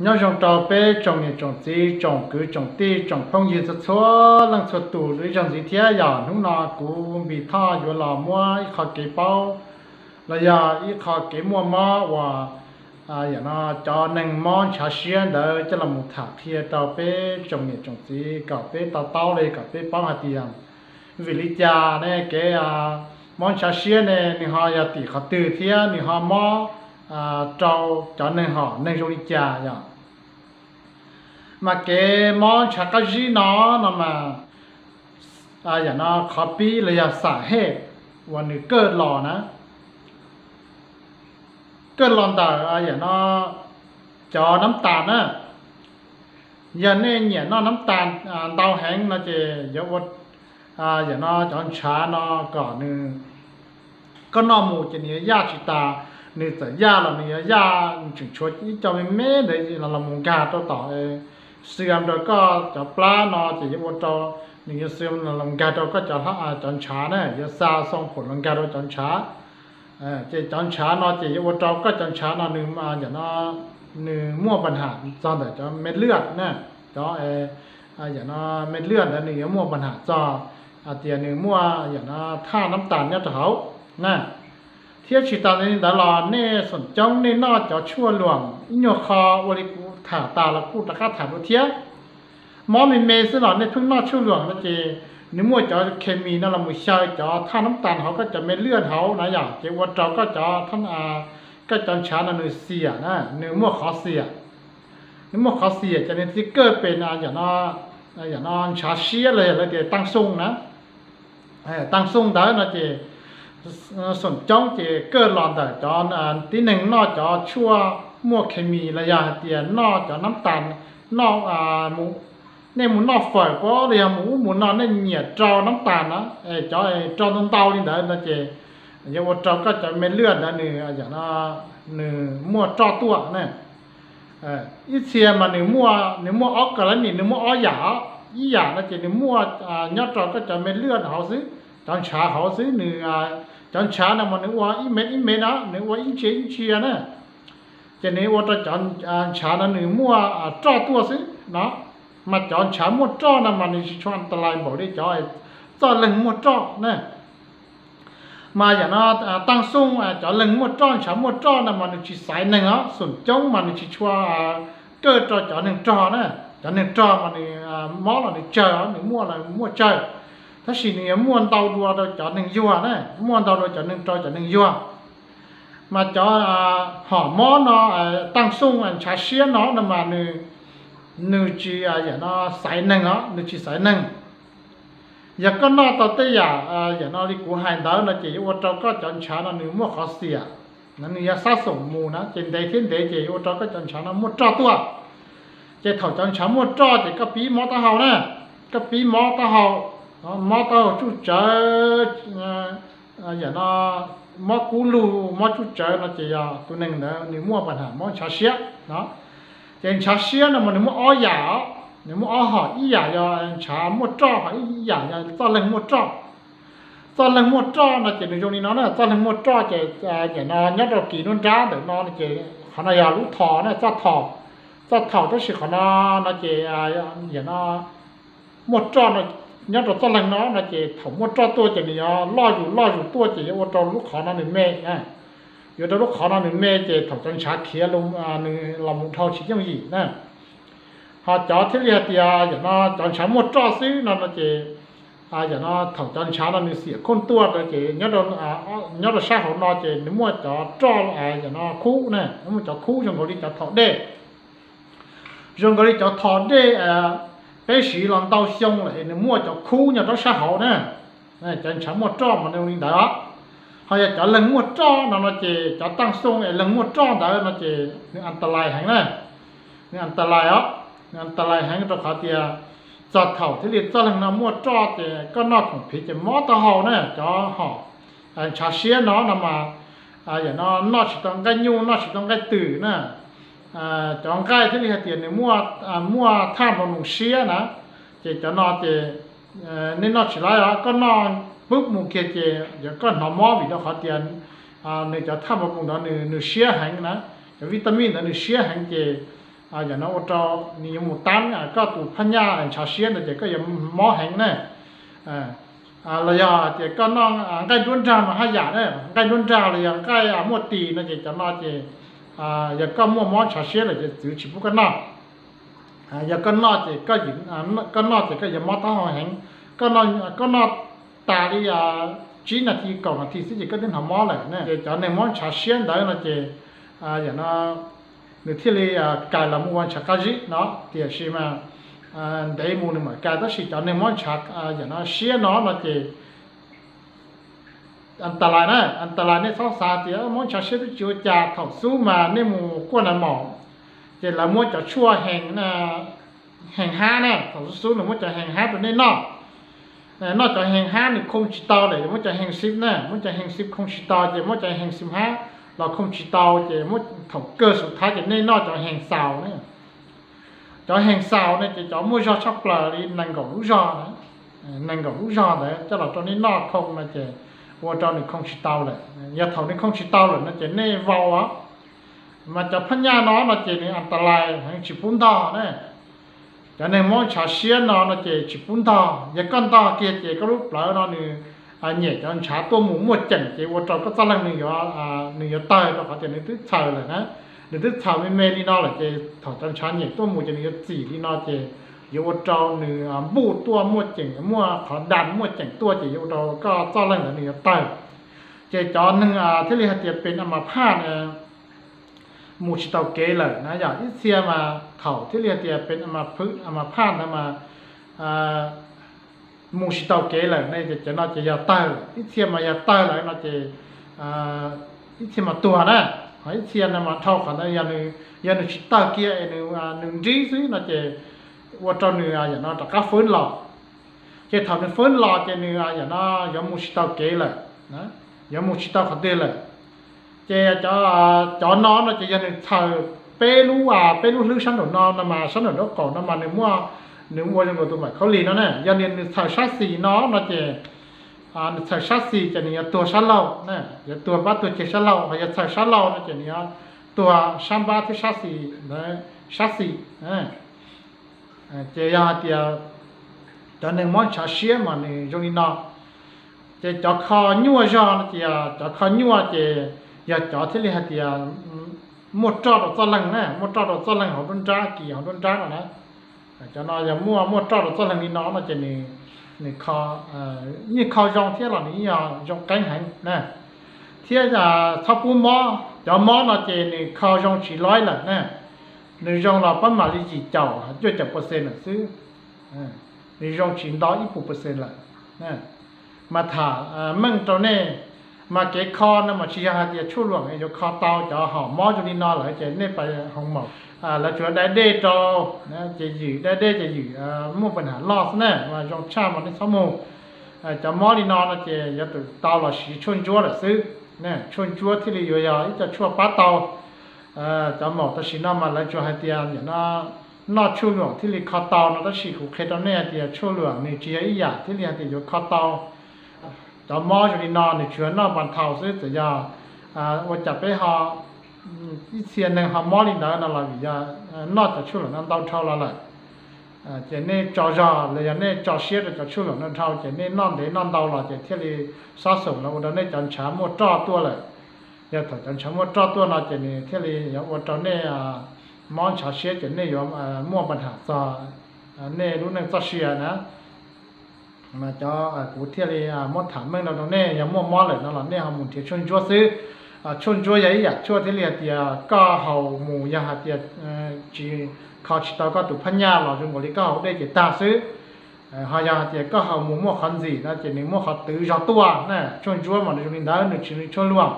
Nyob zoo rau peb tsoom niam tsoom txiv, tsoom kwv tsoom tij, tsoom phooj ywg txhua txhua leej txhua tus ib zaug ntxiv thiab. Yog hnub no kuv Npis Thoj yuav los muab ib qho kev paub los yog ib qho kev muaj mob uas yam no cov neeg mob ntshav siab ntawd coj los mus tham qhia rau peb tsoom niam tsoom txiv kom peb to taub li, kom peb paub hais tias vim li cas ne kev mob ntshav siab ne nws ho yog tim qhov twg thiab nws ho mob rau cov neeg hom neeg zoo li cas yom. Mas kev mob ntshav qab zib no, no mas yam no qhov pib los yog xam hej uas nws kaj los na, kaj los ntawm yam no cov nab tas na. Yog nej nyiam noj nab tas ntau heev no ces yuav ua yam no cov ntshav no kom nws, koj noj mus ces nws yuav yaj tsis tas. Nws txawm yaj los nws yuav yaj tseem tshuav ib co me me ntawd los mus nkag rau tom xwm rau koj cov plab no ces yuav ua rau nws yuav xwm los nkag rau koj cov ntshav na, yuav xa xoo phuam los nkag rau cov ntshav. Ces cov ntshav no ces yuav ua rau koj cov ntshav no nws yam no nws muaj pab ham txog ntawm cov me lwj na, cov yam no me lwj ntawd nws yuav muaj pab ham txog hais tias nws muaj yam no thaj nab tas nyob rau hauv na. Thiab tsis tas li ntawd los nej xoom coob nej noj cov tshuaj luam ib nyuag qho ua li kuv tham tas los kuj rov qab tham dua thiab. Mob me me xwb los nej pheej noj tshuaj luam no ces nws muaj cov khes mis no los mus xyaw cov thaj nab tas hauv koj cov me lwj hauv na yom, ces ua rau koj cov, koj cov ntshav no nws xiam na, nws muaj qhov xiam. Nws muaj qhov xiam ces nws thiaj kaj pem yam no ntshav siab los yog lawv tias taaj xoo na. Taaj xoo ntawd no ces xoom coob ces kaj los ntawm cov tib neeg noj cov tshuaj muaj khes mis los yog hais tias noj cov nab tas, noj, nej mus noj fawm pab los yog mus ub mus no nej nyiam rau nab tas na, cov rau ntau ntau li ntawd no ces yuav ua rau koj cov me lwj ntawd nws yam no nws muaj roj tuaj na. Ib txhia mas nws muaj, nws muaj ob ka la nim, nws muaj ob yam, ib yam no ces nws muaj nyob rau koj cov me lwj hauv xwb, cov ntshav hauv xwb. Nws, cov ntshav no mas nws ua ib me ib me na, nws ua ib ntsia ib ntsia na, ces nws ua rau cov ntshav no nws muaj roj tuaj xwb no. Mas cov ntshav muaj roj no mas nws tsis tshua tas lais npaum li cov txoj leeg muaj roj na. Mas yam no taaj xoo, cov leeg muaj roj, ntshav muaj roj no mas nws tsis xaiv neeg os, xoom coob mas nws tsis tshua kaj rau cov neeg rog na. Cov neeg rog mas nws mob los nws tsawg os, nws muaj los muaj tsawg, tab sis nws yuav muaj ntau dua rau cov neeg yuag na, muaj ntau dua cov neeg rau cov neeg yuag. Mas cov hom mob no, taaj xoo ntshav siab no no mas nws tsis yam no xaiv neeg os, nws tsis xaiv neeg. Yog koj noj tau tej yam yam no li kuv hais ntawd no ces yuav ua rau koj cov ntshav no nws muaj qhov xiam, nws yuav sab xoom mus na, ces ntev thiab ntev ces yuav ua rau koj cov ntshav no muaj roj tuaj. Ces thaum cov ntshav muaj roj ces koj pib mob taub hau na, koj pib mob taub hau, mob taub hau tsuj tsawv, yam no mob kub lug mob tsuj tsawv no ces yog tus neeg ntawd nws muaj pab ham mob ntshav siab no. Ces ntshav siab no mas nws muaj ob yam, nws muaj ob hom, ib yam yog ntshav muaj roj, ho ib yam yog txoj leeg muaj roj. Txoj leeg muaj roj no ces nws zoo li no na, txoj leeg muaj roj ces yam no nyob rau kis nruab nrab ntawm no ces qhov no yog lub thos na, txoj thaum, txoj thaum tab sis qhov no no ces yam no muaj roj no, nyob rau txoj leeg no no ces thaum muaj roj tuaj ces nws yuav loj zus loj zus tuaj ces yuav ua rau lub qhov no nws me na. Yuav rau lub qhov no nws me ces thaum cov ntshav khiav los nws los mus dhau tsis yooj yim na. Ho cov thiaj li hais tias yam no cov ntshav muaj roj xwb no no ces yam no thaum cov ntshav no nws xiam khooj tuaj rau ces nyob rau sab hauv no ces nws muaj cov roj yam no khub na, nws muaj cov khub zoo nkaus li cov thos dej. Zoo nkaus li cov thos dej peb siv los ntau xyoo lawm es nws muaj cov khub nyob rau sab hauv na. Cov ntshav muaj roj mas nws li ntawd os. Ho yog cov leeg muaj roj no no ces cov taaj xoo es leeg muaj roj ntawd no ces nws an ta lais heev na. Nws an ta lais os, nws an ta lais heev rau qhov tias txog thaum thiaj li txoj leeg no muaj roj ces koj noj khoom phiv ces mob taub hau na. Cov hom ntshav siab no no mas yam no noj tsis tau nqaij nyuj, noj tsis tau nqaij twm na. Cov nqaij thiaj li hais tias nws muaj, muaj thaj npoo noos siab na. Ces cov no ces nej noj tsis laib os, koj noj pub mus kiag ces yog koj hnov mob vim rau qhov tias nws cov thaj npoo noos ntawd nws siab heev na, cov vitamij ntawd nws siab heev ces yam no ua rau nws yuav mus tab koj tus phab nyaj ntshav siab ntawd ces koj yuav mob heev na. Los yog tias koj noj nqaij nruab nrag mas haj yam na, nqaij nruab nrag los yog nqaij muaj tis no ces cov no ces yog koj muaj mob ntshav siab lawm ces txwv tsis pub koj noj. Yog koj noj ces koj noj ces koj yuav mob taub hau heev. Koj noj tas li tsib nas this kaum nas this xwb ces koj twb hnov mob lawm na. Ces cov neeg mob ntshav siab ntawd no ces yam no nws thiaj li kais los mus ua ntshav qab zib no, tiam sis mas ntev mus nws mam kais. Tab sis cov neeg mob ntshav yam no siab no no ces antalais na, antalais nej txhob xav tias mob ntshav siab twb tsis ua cas. Thaum xub mas nej mus kuaj nas maum ces lawv muab cov tshuaj hees hab na, thaum xub xub nws muab cov hees hab rau nej noj. Noj cov hees hab nws khoo tsis tau lawm, muab cov hees xib na, muab cov hees xib khoo tsis tau ces muab cov hees xib hab los khoo tsis tau ces muab thaum kawg xub thawj ces nej noj cov hees xaus na. Cov hees xaus ne ces cov muaj zog tshaj plaws li nees nkaum lub zog, nees nkaum lub zog ntawd coj los rau nej noj khoo no ces ua rau nws khoo tsis tau lawm. Yog thaum nws khoo tsis tau lawm no ces nej vau os. Mas cov phab nyaj no no ces nws antalais heev tsis pub ntog na. Cov neeg mob ntshav siab no no ces tsis pub ntog. Yog koj ntog kiag ces koj lub plawv no nws nyem cov ntshav tuaj mus muaj ceem ces ua rau koj txoj leeg nws yuav tawg rau qhov tias nws twb txhaws lawm na. Nws twb txhaws me me li no lawm ces thaum cov ntshav nyem tuaj mus ces nws yuav txim li no ces yuav ua rau nws npuj tuaj muaj ceem, muaj qhov das muaj ceem tuaj ces yuav ua rau koj txoj leeg ntawd nws yuav tawg. Ces cov neeg thiaj li hais tias pes a mas phaj mus tsis tau kev lawm na. Yog ib txhia mas thaum thiaj li hais tias pes a mas phaj ntawd mas mus tsis tau kev lawm ne, ces cov no ces yog tawg lawm. Ib txhia mas yog tawg lawm no ces ib txhia mas tuag na, ho ib txhia no mas dhau qhov ntawd, yog nws tsis tawg kiag es nws nrib xwb no ces ua rau nws yam no rov qab fwb los. Ces thaum nws fwb los ces nws yam no yuav mus tsis tau kev lawm, yuav mus tsis tau qhov twg lawm. Ces cov no no ces yog nws txhaws peb lub, peb lub hlwb sab nraum no no mas sab nraum nraub qaum no mas nws muaj, nws ua zoo nkaus tus maim khaub lig no na. Yog nws txhaws sab xis no no ces nws txhaws sab xis ces nws yuav tuag sab laug, yuav tuag npab tuag ceg sab laug. Ho yog txhaws sab laug no ces nws yuav tuag sab npab thiab sab xis, sab xis. Ces yog hais tias cov neeg mob ntshav siab mas nws zoo li no. Ces cov kho nyuaj zog no ces, cov kho nyuaj ces yog cov thiaj li hais tias muaj roj rau txoj leeg na, muaj roj rau txoj leeg hauv nruab nrab, kis hauv nruab nrab no na. Cov no yog muaj, muaj roj rau txoj leeg li no no ces nws, nws kho, yeej kho zoo thiab los nws yeej yog zoo qeeb heev na. Thiab txhob pub mob, cov mob no ces nws kho zoo tsis loib lawm na. Nws zoo los pab mam li yim caum cuaj caum percent lawm xwb. Nws zoo tsis nto ib puas percent lawm. Mas tham meej rau nej, mas kev kho no mas tsis yog hais tias tshuaj luam yuav kho tau cov hom mob zoo li no lawm ces nej pas hoo maum, lawv tsuas dai dej rau, ces ywm, dai dej ces ywm, muaj pab ham loj xwb na, mas zoo tshaj mas nej txhob mus. Cov mob li no no ces yuav tsum tau los siv tshuaj ntsuab lawm xwb. Tshuaj ntsuab thiaj li yuav yog ib co tshuaj pab tau. Cov maum tam sim no mas lawv tsuas hais tias nim no noj tshuaj luam thiaj li kho tau no, tab sis kuv qhia rau nej hais tias tshuaj luam nws tsis yog ib yam thiaj li hais tias yuav kho tau. Cov mob zoo li no nws tsuas yog noj npas thaus xwb, txawm yog ua cas peb ho, ib txhia neeg ho mob li ntawd no los vim yog noj cov tshuaj luam no ntau dhau los lawm. Ces nej tso zog los yog nej tso siab rau cov tshuaj luam no dhau, ces nej noj ntev noj ntau los ces thiaj li xob xoom los ua rau nej cov ntshav muaj roj tuaj lawm. Yog thaum cov ntshav muaj roj tuaj no ces nws thiaj li yuav ua rau nej mob ntshav siab ces nej yuav muaj pab ham txog nej lub neej txoj sia na. Mas cov kuv thiaj li muab tham meej no rau nej, yog muaj mob lawm no los nej ho mus nrhiav tshuaj ntsuab xwb. Tshuaj ntsuab yog ib yam tshuaj thiaj li hais tias koj haus mus yog hais tias tsis, kho tsis tau koj tus phab nyaj los zoo nkaus li koj haus dej ces tag xwb. Ho yog hais tias koj haus mus muaj qhov ntxim no ces nws muaj qhov twv zog tuaj na. Tshuaj ntsuab mas nws zoo li ntawd, nws tsis zoo li tshuaj luam.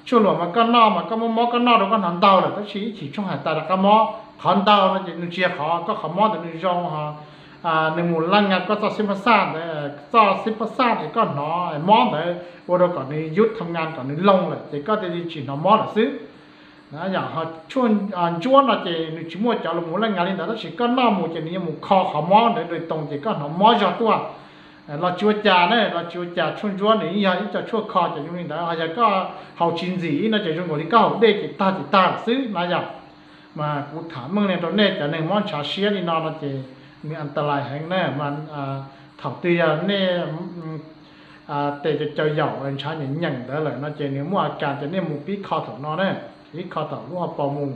Tshuaj luam mas koj noj mas koj muaj mob koj noj rau koj hnov ntau lawm, tab sis ib chim tshuaj hais tas rau koj mob, qhov ntau no ces nws tsis yog qhov, koj qhov mob ntawd nws zoo ho nws mus laj nga koj txoj xib pab xaj ntawd, txoj xib pab xaj es koj hnov mob ntawd ua rau kom nws yub tham nga kom nws loog lawm ces koj thiaj li tsis hnov mob lawm xwb. Yam ho tshuaj ntsuab no ces nws tsis muaj cov los mus laj nga li ntawd, tab sis koj noj mus ces nws yuav mus kho qhov mob ntawd nrog toos ces koj hnov mob zog tuaj. Los tsis ua cas ne, los tsis ua cas, tshuaj ntsuab nws yeej yog ib co tshuaj kho ces zoo li ntawd. Ho yog koj haus tsis ntxim no ces zoo nkaus li koj haus dej ces tag ces tag lawm xwb na yom. Mas kuv tham meej li rau nej cov neeg mob ntshav siab li no no ces nws antalais heev na. Mas thaum twg yog nej tes caw yaum ntshav nyeem nyeem ntawd lawm no ces nws muaj a kas ces nej mus pib kho thaum no na, pib kho thaum lub hauv paus mus.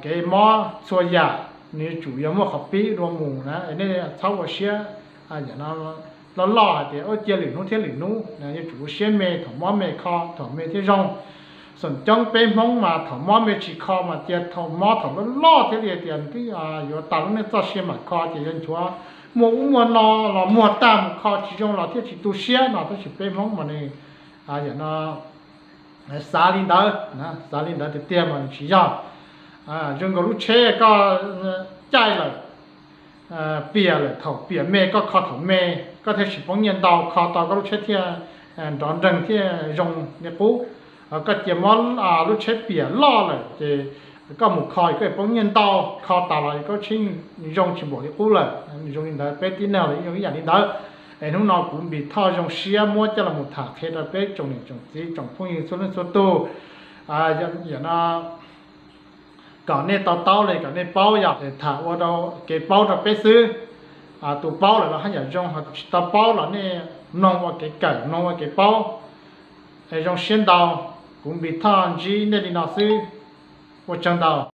Kev mob txhua yam nws yuav tsum yog muaj qhov pib dua mus na, nej txhob ua siab loj loj hais tias ua cia lwm hnub thiab lwm hnub, yuav tsum ua siab me, thaum mob me kho, thaum me thiaj zoo. Xoom coob peb Hmoob mas thaum mob me tsis kho mas cia thaum mob thaum loj loj thiaj li tias twb yuav tas lub neej txoj sia mam kho ces yuav nchuav muaj ub muaj no los muag tag mus kho tsis zoo los thiaj tsis tu siab no. Tab sis peb Hmoob mas nws yam no xav li ntawd, xav li ntawd tiag tiag mas nws tsis yog. Zoo nkaus lub tsheb koj caij lawm, piam lawm, thaum piam me koj kho thaum me, koj thiaj tsis poob nyiaj ntau, kho tau koj lub tsheb thiaj nrov nreeg thiaj zoo li qub. Koj cia mob lub tsheb piam loj lawm ces koj mus kho koj yuav poob nyiaj ntau, kho tas los koj tsheb zoo tsis npaum li qub lawm. Zoo li ntawd peb tib neeg los zoo ib yam li ntawd. Es hnub no kuv Npis Thoj zoo siab muab coj los mus tham qhia rau peb tsoom niam tsoom txiv tsoom phooj ywg txhua leej txhua tus. Yam no kom nej to taub li, kom nej paub, yog tham ua rau kev paub rau peb xwb. Tus paub lawm los haj yam zoo, ho tus tsis tau paub los nej mloog ua kev kawm, mloog ua kev paub. Es zoo siab ntau, kuv Npis Thoj ntsib nej li no xwb. Ua tsaug ntau.